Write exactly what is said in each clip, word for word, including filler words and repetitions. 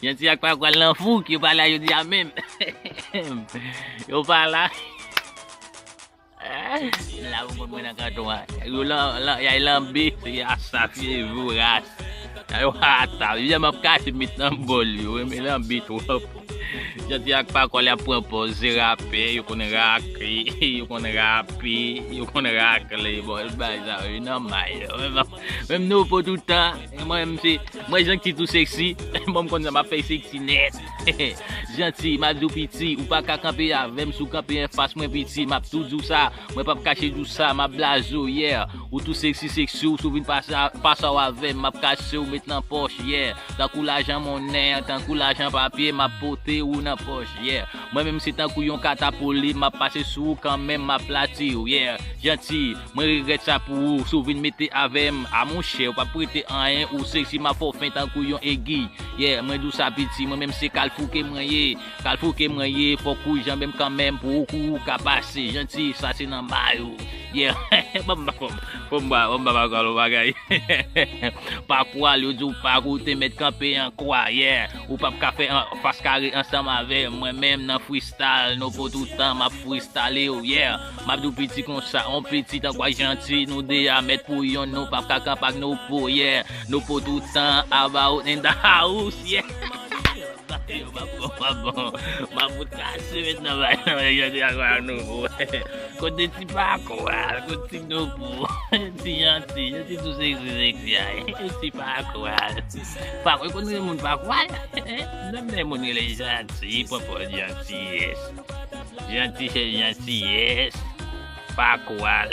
Janti ak Pakwa nan fouk, yo pa la jodi a menm. Yo pa la. La ou konn mwen nan kanton an. Yo lan, lan, y a lanbe, se a sa fye vou ras. Yo ata, yo m ap kache met nan bòl yo, renmen lanbe twòp. Janti ak Pakwa y ap pran pòz, se rapè, yo konn rake, yo konn rape, yo konn rakle, bon, bay sa yo nan may yo. Menm nou pou toutan, mwen menm se, mwen Janti tou seksi, bon m konn sa m ap fè seksi nèt. Janti, m ap di w piti, ou pa ka kanpe avè m, si w kanpe anfas mwen piti, m ap tou di w sa, mwen p ap kache di w sa, m ap blaze w, yeah. Ou tou seksi, seksi, ou sou vin pase, pase w avè m, m ap kache w met nan pòch, yeah. Tankou lajan monnen, tankou lajan papye, m ap pote ou nan pòch, yeah. Mwen menm se tankou yon katapoli, m ap pase sou ou kanmenm, m ap plati w, yeah. Janti, mwen regrèt sa pou ou, si w vin mete avè m, a monchè, ou p ap rete anyen, ou seksi, m ap fè w fen tankou yon egi. Yeah, mwen di w sa piti, mwen menm se kalfou ke mwen ye. Kalfou ke mwen ye, fòk ou janbe m kanmenm pou ou kou ou ka pase. Janti, sa se nan may ou. Yeah, ban m ba, ban m ba, ban m ba, ban m ba, bagay. Pakwa, yo di w pa koute mèt kanpe an kwa, yeah. Ou p ap ka fè an, fas kare ansanm avè m. Mwen menm nan freestyle, nou pou toutan, m ap freestyle w, yeah. M ap di w piti konsa, on piti tankou Janti, nou de a mèt pou yonn, nou p ap ka kanpe ak nou po, yeah. Nou pou toutan, about in the house, yeah. Yo, m ap bon, m ap bon. M ap fout kase mentnan bay nan men Janti ak Pakwa nouvo. Kote ti Pakwa, kote ti nouvo. Ti Janti, Janti tou seksi, seksi a. Ti Pakwa. Pakwa, ou konn moun Pakwa? Non, men moun rele Janti, papa Janti, yes. Janti, se Janti, yes. Pakwa.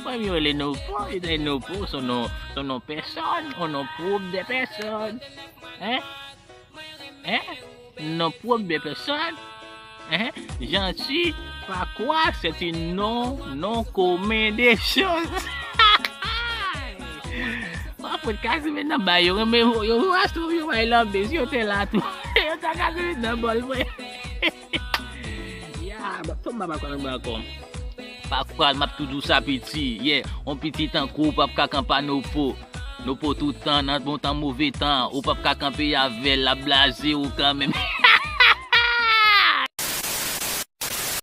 Mwen, yo rele Nopo, yo te Nopo, se non, se non pèsòn, on non pwòp de pèsòn. Hein? Hein? Non pwòp de pèsòn? Hein? Janti, Pakwa, c'est un nom non commun des choses. Mwen fout kase mentnan bay yo, renmen yo, yo, yo, yo bay lanbe, si yo te la tou. Yo ta kase mentnan bòl, mwen. Ya, fò m ba Pakwa nan bwa kò. Pakwa, m ap tou di w sa piti, yeah. On piti tankou w p ap ka kanpe a Nopo. Nopo toutan, nan bon tan, move tan, ou p ap ka kanpe avè l, l ap blaze ou kanmenm.